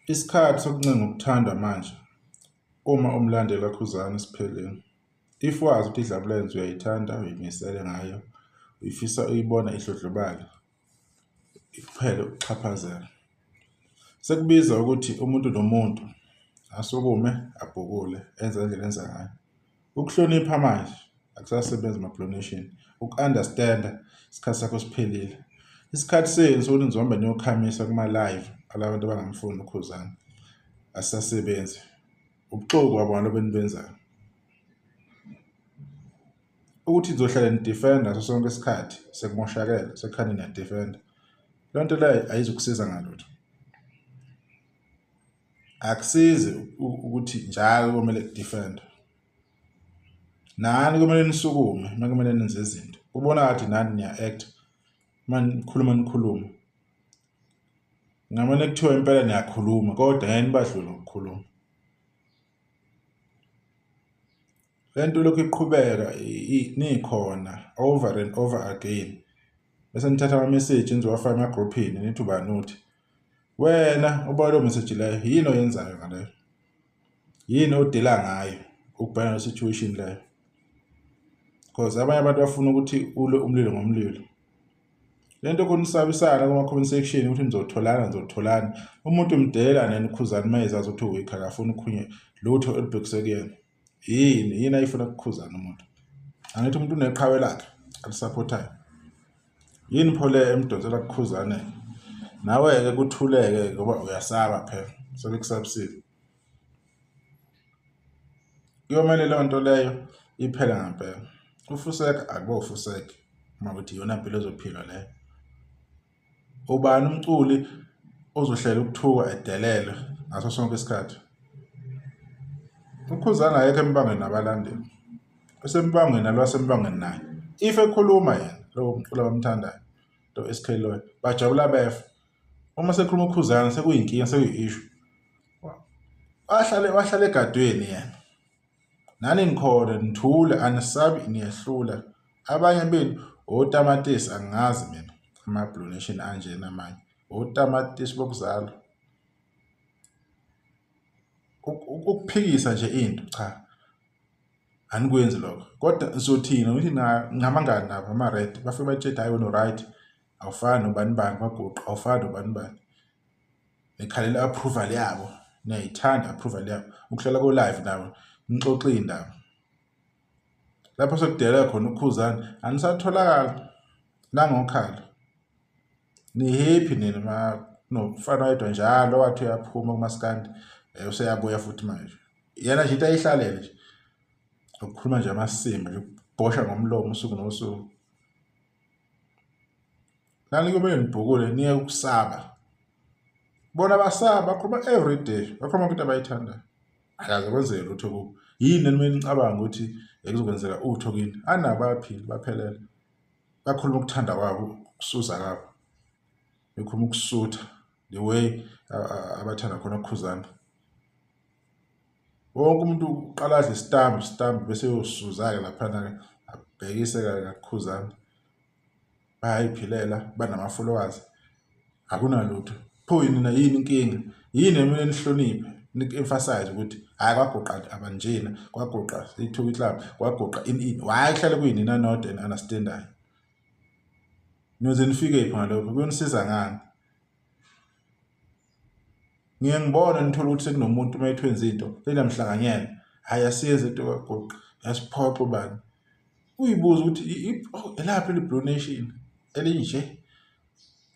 Isikhathi sokuncenga ukuthandwa manje uma umlandeli kaKhuzani siphelile. If wazi ukuthi iDlabulens uyayithanda, uyimisele ngayo, uyifisa uyibona idlodlobala, kuphele ukuxhaphazela. Sekubiza ukuthi umuntu nomuntu asukume abhukule enze ngendlela enza ngayo. Ukuhlonipha manje akusasebenzi ma-Blue Nation. Uku-understand-a isikhathi sakho siphelile. Isikhathi senu sokuthi nizohamba niyokhamisa kuma-live alabantu abangamfuni uKhuzani asisasebenzi. Ubuxoki kwabona lobu enibenzayo. Ukuthi nizohlale nidifenda ngaso sonke isikhathi sekumoshakele sekukhani niyadifenda. Leyo nto leyo ayizukusiza ngalutho. Akusizi ukuthi njalo kumele kudifendwe. Nani kumele nisukume uma kumele nenze izinto. Ubona ngathi nani niya-act uma nikhuluma nikhuluma. Ngamane kuthiwa impela niyakhuluma kodwa ngeke nibadlule ngokukhuluma. Le nto lokhu iqhubeka nikhona over and over again. Bese nithatha ama-message nizowafaka emagruphini nithi ubani uthi. Wena ubona leyo message leyo yini oyenzayo ngaleyo? Yini odila ngayo ukubhekana ne-situation leyo? Because abanye abantu bafuna ukuthi ulwe umlilo ngomlilo. Le nto kunisabisana kuma-comment section ukuthi nizotholana nizotholana. Umuntu umdelela nini uKhuzani uma ezazi ukuthi uweak akafuni ukhunye lutho olubhekiswe kuyena. Yini yini ayifuna kuKhuzani umuntu? Angithi umuntu uneqhawe lakhe alisaphothayo. Yini pho le emdonsela kuKhuzane? Nawe-ke kuthuleke ngoba uyasaba phela sebekusabisile. Kuyomele leyo nto leyo iphele ngempela. Ufuseka akubo ufuseke uma kuthi iyona mpilo ezophilwa leyo. Ubani umculi ozohlela ukuthuka edelelwe ngaso sonke isikhathi? UKhuzani akekho embangweni nabalandeli. Usembangweni nalwasembangweni naye. If ekhuluma yena lowo mculi abamthandayo lo SK loyo bajabula befa. Uma sekhuluma uKhuzani sekuyinkinga sekuyi-issue. Wahlale wahlale egadweni yena. Nani nikhona nithule anisabi niyehlula. Abanye benu otamatisi angazi mina ama-Blue Nation anjena amanye. Otamatisi bokuzalwa. Ukuphikisa nje into cha anikwenzi lokho kodwa nizothini ukuthi ngamangani nabo ama-red bafike batshela hayi wena right awufani nobani bani kwaguqa awufani nobani bani nikhalela approval yabo niyayithanda approval yabo ukuhlala ko-live nabo nixoxe iy'ndaba lapho sekudelela khona uKhuzani anisatholakali nangokhala ni-happy nina ma nomfana wedwa njalo wathi uyaphuma kumaskandi useyabuya futhi manje yena nje into ayihlalele nje ukukhuluma nje amasimba nje ukubhosha ngomlomo usuku nosuku. Nani kumele nibhukule niye ukusaba. Bona basaba bakhuluma every day, bakhuluma into abayithandayo. Akaze kwenzeke lutho kubo. Yini enimele nicabanga ukuthi kuzokwenzeka utho kini? Anabo bayaphila baphelele. Bakhuluma ukuthanda kwabo, ukusuza kwabo. Bekhuluma ukusutha the way abathanda khona ukukhuzana. Wonke umuntu uqala adle isitambu isitambu bese eyosuza-ke laphana-ke abhekise-ke ngakukhuzana. Bayayiphilela banama-followers akunalutho. Pho nina yini inkinga? Yini ekumele nihloniphe niku-emphasize ukuthi hhayi kwaguqa abanjena kwaguqa seyithuka inhlamba kwaguqa ini ini. Why kuhlale kuyinina nodwa eni-understand-ayo? Niyoze nifikephi ngalokho? Kuyonisiza ngani? Ngiye ngibone nithole ukuthi sekunomuntu uma ethi wenza into seniyamhlanganyela. Hhayi asiyenze into kagoqo, yasiphoxa ubani. Uyibuze ukuthi oh, elaphi le-Blue Nation elinje?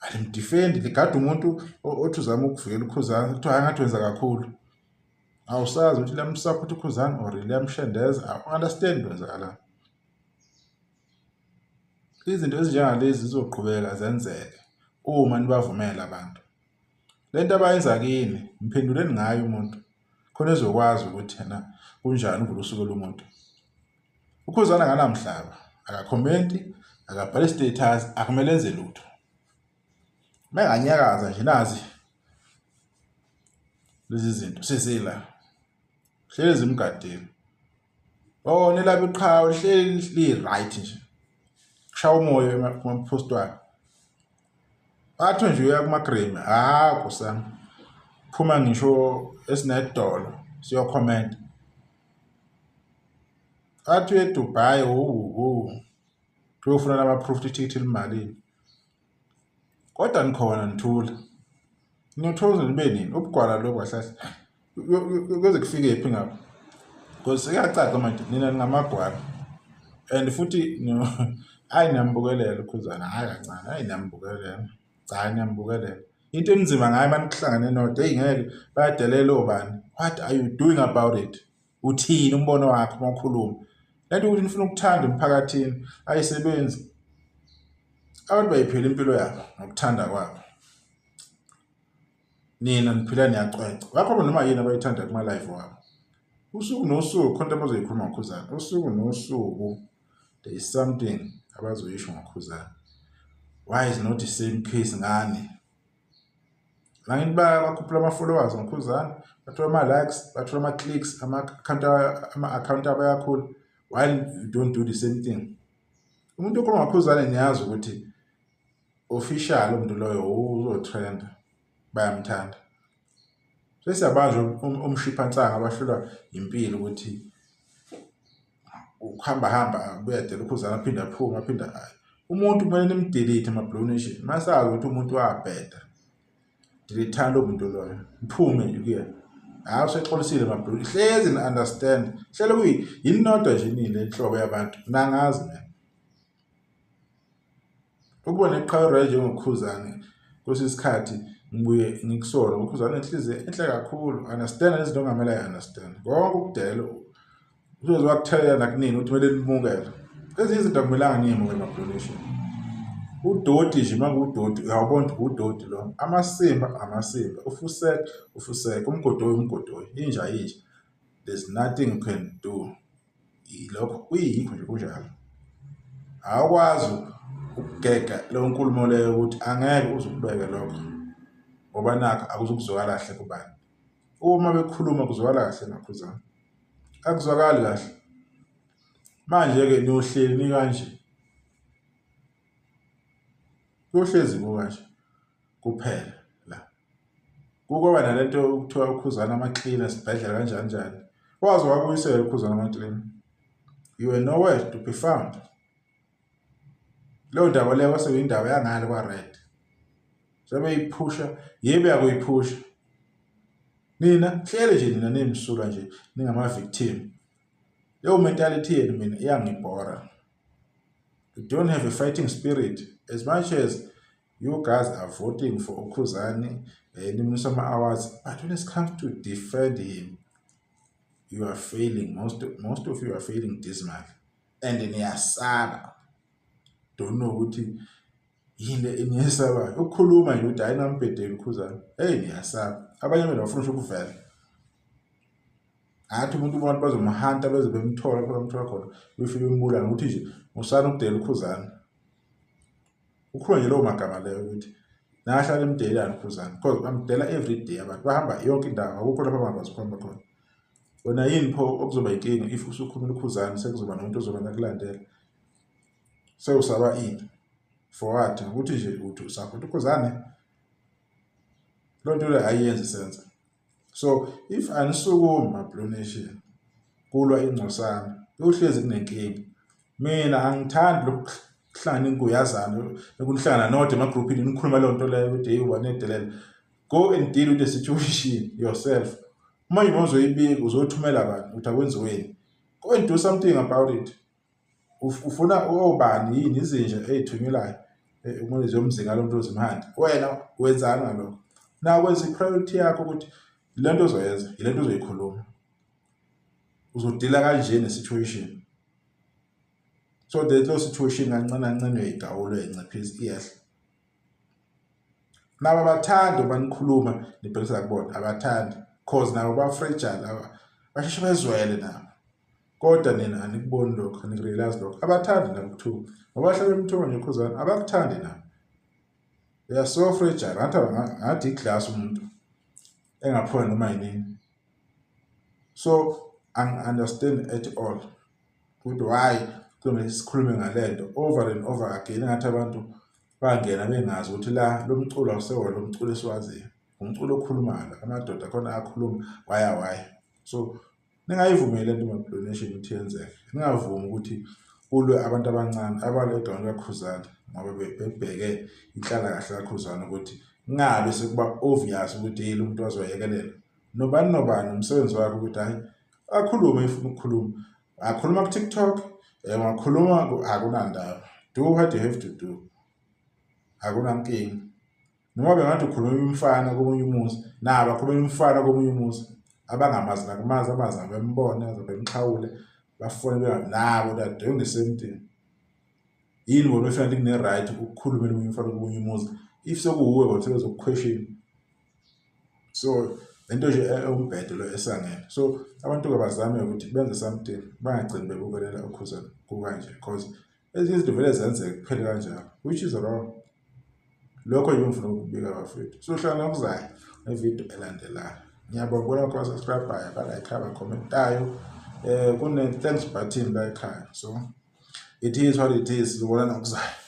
Alimdifendi ligada umuntu othi uzama ukuvikela uKhuzani, kuthiwa hhayi ngathi wenza kakhulu. Awusazi ukuthi liyamsaphotha uKhuzani or liyamshendeza, awu-understand kwenzakalani. Izinto ezinjengalezi zizoqhubeka zenzeke uma nibavumela abantu. Le nto abayenza kini mphenduleni ngayo umuntu khona ezokwazi ukuthi yena kunjani uvula usuku lomuntu. UKhuzani akanamhlaba, akakhomenti, akabhali status, akumele enze lutho. Menganyakaza nje nazi lezi zinto sesila. Hlezi zimgadile. Oh nelabi iqhawe lihleli li-right nje. Kushaya umoya kuma-post wakhe. Bathi nje uya kuma-Grammy, ha Nkosi yami. Phuma ngisho esinedolo siyokhomenta. Athi uye eDubai wuwu kuyofuna lama-proof ithikithi limalini. Kodwa nikhona nithula. Niyothokoza nibe nini? Ubugwala lobu kahle kahle. Kuze kufike phi ngapho? Because sekuyacaca manje nina ningamagwala. And futhi hayi niyambukelela uKhuzani, hhayi kancane, hhayi niyambukelela. Cha niyambukelela. Into enzima ngayo uma nihlangane nodwa, eyi ngeke bayadelela obani. What are you doing about it? Uthini umbono wakho uma ukhuluma? Le nto ukuthi nifuna ukuthanda emphakathini ayisebenzi. Abantu bayiphila impilo yabo ngokuthanda kwabo. Nina niphila niyacweca. Bakhona noma yini abayithanda kuma-live wabo. Usuku nosuku khona into abazoyikhuluma ngoKhuzani. Usuku nosuku there is something abazoyisho ngoKhuzani. Why is not the same case ngani? Angithi bakhuphula ama-followers ngoKhuzani, bathola ama-likes, bathola ama-clicks, ama-account abo ayakhula. Why you don't do the same thing? Umuntu okhuluma ngoKhuzani niyazi ukuthi official umuntu loyo uzotrenda, bayamthanda. Sesiyabanjwa omshiphansango abahlulwa impilo ukuthi ukuhamba hamba buyadela uKhuzani aphinde aphume aphinde. Umuntu kumele nimdelete ma-Blue Nation. Masazi ukuthi umuntu wabheda, delete-ani lowo muntu loyo, niphume nje kuyena. Hhayi usexolisile ma-Blue, hlezi ni-understand. Hlele kuyi yini nodwa nje nini le nhlobo yabantu, mina angazi mina. Ukuba neqhawe njengoKhuzani kwesinye isikhathi ngibuye ngikusole uKhuzani unenhliziyo enhle kakhulu, understand izinto okungamele ayi-understand. Konke ukudela uzoze wakuthelela nakunini ukuthi kumele nimukele. Ezinye izinto akumelanga niyemukele ma-Blue Nation. Udoti nje uma kuwudoti uyawubona ukuthi udoti lo. Amasimba amasimba, ufuseke ufuseke, umgodoyi umgodoyi, inja inja. There's nothing you can do. Lokho kuyikho nje kunjalo. Awukwazi ukugega leyo nkulumo leyo ukuthi angeke uze ukubeke lokho ngoba nakho akuzukuzwakala kahle kubani. Uma bekhuluma kuzwakala kahle maKhuzani, akuzwakali kahle. Manje-ke niyohleli nikanje, kuyohlezi kukanje kuphela la. Kukoba nalento okuthiwa uKhuzani ama-clean esibhedlela kanjani njani. Waze wabuyisela uKhuzani ama-clean. You were nowhere to be found. Leyo ndaba leyo kwase kuyindaba yangale kwa-Red. Sebeyiphusha, yebo yakuyiphusha. Nina hlele nje nina nimsulwa nje ningama-victim. Leyo mentality yenu mina iyangibhora. You don't have a fighting spirit. As much as you guys are voting for uKhuzani, nimnisa ama-awards, but when it comes to defend him, you are failing. Most of you are failing dismally. And niyasaba. Don't know ukuthi yini le eniyesabayo. Ukukhuluma nje ukuthi hayi nambhedeli uKhuzani. Hey niyasaba. Abanye benu bafuna ukuvela. Ngathi umuntu abantu bazomhanta beze bemthola lapho bamthola khona befike bembulala ngokuthi nje musani ukudela uKhuzani. Ukhuluma nje lawo magama leyo ukuthi nahlala emdelelani uKhuzani because bamdela every day abantu bahamba yonke indawo akukho lapho abangakwazi ukuhamba khona. Wena yini pho okuzoba inkinga if usukhulumela uKhuzani sekuzoba nomuntu ozoba nakulandela. Sewusaba ini? For what? Ukuthi nje uthi usaphotha uKhuzani. Loo nto leyo ayiyenzi sense. So if anisukumi ma-Blue Nation kulwa ingcosana kuyohlezi kunenkinga. Mina angithandi lokhu kuhlangana inguyazana lokunihlangana nodwa emagruphini nikhuluma leyo nto leyo ukuthi hey ubani edelela. Go and deal with the situation yourself. Uma nje uzoyibika uzothumela abantu ukuthi akwenziweni. Go and do something about it. Ufuna obani yini izinja ey'thunyelwayo kumele ziyomzinga lo muntu ozimhanda. Wena wenzani ngalokho? Nakwenza i-priority yakho ukuthi le nto ozoyenza, ile nto ozoyikhuluma. Uzodila kanje ne-situation. So that leyo situation kancane kancane uyayigawula uyayinciphisa iyehla. Nabo abathandi uma nikhuluma nibhekisa kubona, abathandi cause nabo ba-fragile, basheshe bezwele nabo. Kodwa nina anikuboni lokho, anikurealize lokho. Abathandi nabo ukuthuka. Ngoba bahlale bemthuka nje uKhuzani, abakuthandi nabo. They are so fragile. Ngathi ngathi iglasi umuntu engaphuka noma yinini. So angi-understand at all ukuthi why kuzomele sikhulume ngale nto over and over again engathi abantu bangena bengazi ukuthi la lo mculo awusewona lo mculo esiwaziyo. Umculo okhulumayo, amadoda khona akhuluma waya waya. So ningayivumeli lento ma-Blue Nation ukuthi yenzeke. Ningavumi ukuthi kulwe abantu abancane abalwa eGrawundini kaKhuzani ngoba bebheke inhlalakahle kaKhuzani ukuthi kungabe sekuba obvious ukuthi hey, lo muntu wazoyekelela. Nobani nobani umsebenzi wakhe ukuthi hhayi akhulume efuna ukukhuluma. Akhuluma ku-TikTok, ungakhuluma akunandaba. Do what you have to do. Akunankinga. Noma bengathi ukhuluma umfana komunye umuzi, nabo bakhuluma umfana komunye umuzi abangamazi nakumazi, abazi bembone bemxhawule, bafone nabo they are doing the same thing. Yini bona befuna kune-right ukukhulumela omunye umfana komunye umuzi if sekuwuwe bona sebezoku-question. So lento nje ewumbhedo lo esangene. So abantu-ke bazame ukuthi benze something, bangagcini bebukelela uKhuzani kukanje, cause ezinye izinto vele zenzeke kuphele kanjalo, which is wrong. Lokho nje ngifuna ukubika, bafethu. So hlangana kuzayo ngevidiyo elandelayo. Ngiyabonga kulabo aba-subscribe-ayo, aba-like, aba-comment-ayo. Kune thanks button la ekhaya. So it is what it is. Sizobonana ngokuzayo.